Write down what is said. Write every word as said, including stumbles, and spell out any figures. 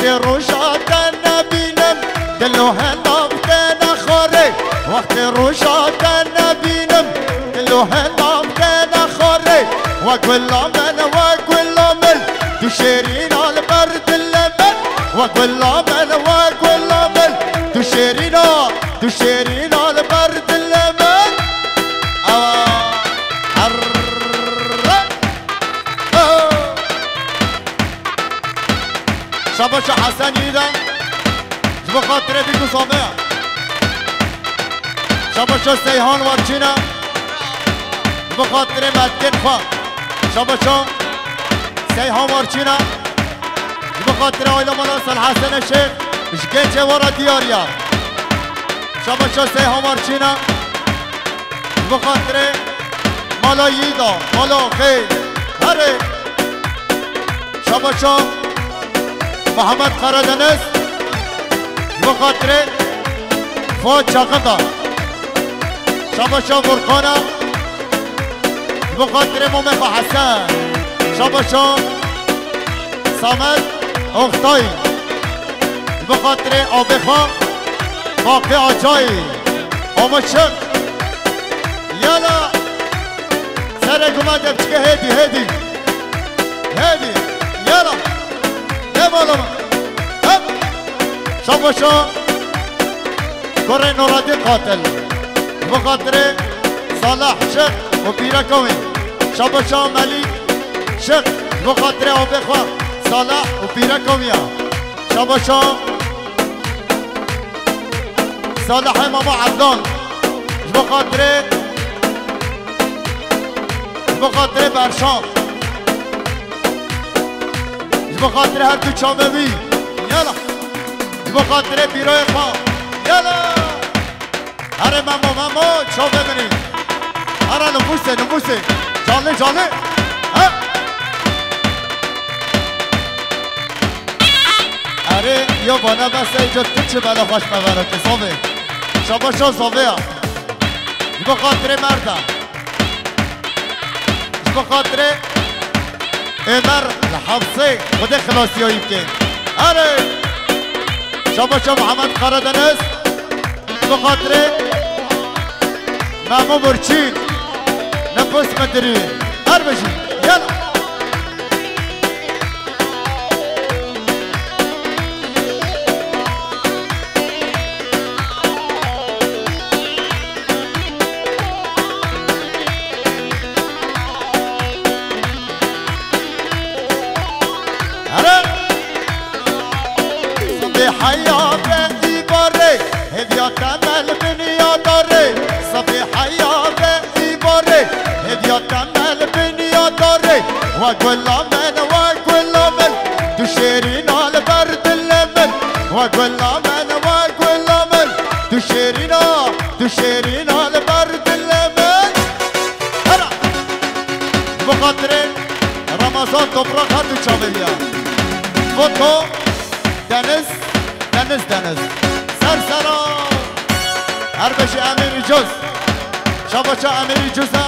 Wextê roja te nebînim, dilo henda bikene xwarê. Wextê roja te nebînim, dilo henda bikene xwarê. We gula min, we gula min, tu şêrîna li ber dilê min. We gula min, we gula min, tu şêrîna, tu şêrîna li ber dilê min. Awa, herre, oh. Şabaşa Hesen Yiğit'e, ji bo xatirê Bîk û Sameya. Şabaşa Seyhan Warçîne, ji bo xatirê metkên xwe. Şabaşa Seyhan Warçîne, ji bo xatirê aile mala Sal Hesen Şêx, ji gençê wara diyariya. Şabaşa Seyhan Warçîne, ji bo xatirê mala Yîda, mala xê, herê. Şabaşa Mihemed Karadeniz, ji bo xatirê Fuat Çaxinda. Şabaşa Furkana, ji bo xatirê Momê xwe Hesen. Şabaşa Samet Oktay, ji bo xatirê avê xwe Baqê Acayî. Ama şık. Yala. Serê guma de biçike hêdî, hêdî. Hêdî. Yala. Ne balama. Hep. Şabaşa. Kurê Nuradîn Qatil. Ji bo xatirê Salah Şık û pîreka wî. Şabaşa Melîk Şık. Ji bo xatirê avê xwe Salah û pîreka wî ya. Şabaşa Salihê Mama Ebdan. Ji bo xatirê, ji bo xatirê Berşan. Ji bo xatirê her du çavê wî. Yala. Ji bo xatirê pîroyê xwe. Yala. Here Memo, Memo, çavê min î. Here nifûsê, nifûsê. Canlı, canlı. Ha? Erê, yo bana bese, îco tu çi bela xweş me vereke, zavê. Şabaşa zavê ya. Ji bo xatirê merda. Ji bo xatirê Ömer li hepsê, Xwedê xilasiyayî bike. Erê. Şabaşa Mihemed Karadeniz. Bi xatirê Memo Burçî, nefes medirî. Her bijî. Yala. Here. Sibê heya ve îbarê, hêviya temel binyadarê. Sibê heya ve îbarê, hêviya temel binyadarê. Wa gula min, wa gula min, tu şêrîna li ber dilê min. Wa gula min, wa gula min, tu şêrîna, tu şêrîna li ber dilê min. Here. Bi xatirê Ramazan Toprak her du çavê ya. Foto Deniz, Deniz, Deniz. Ser sera. Her beşi Emîr Cuz. Şabaşa Emîr Cuz ha.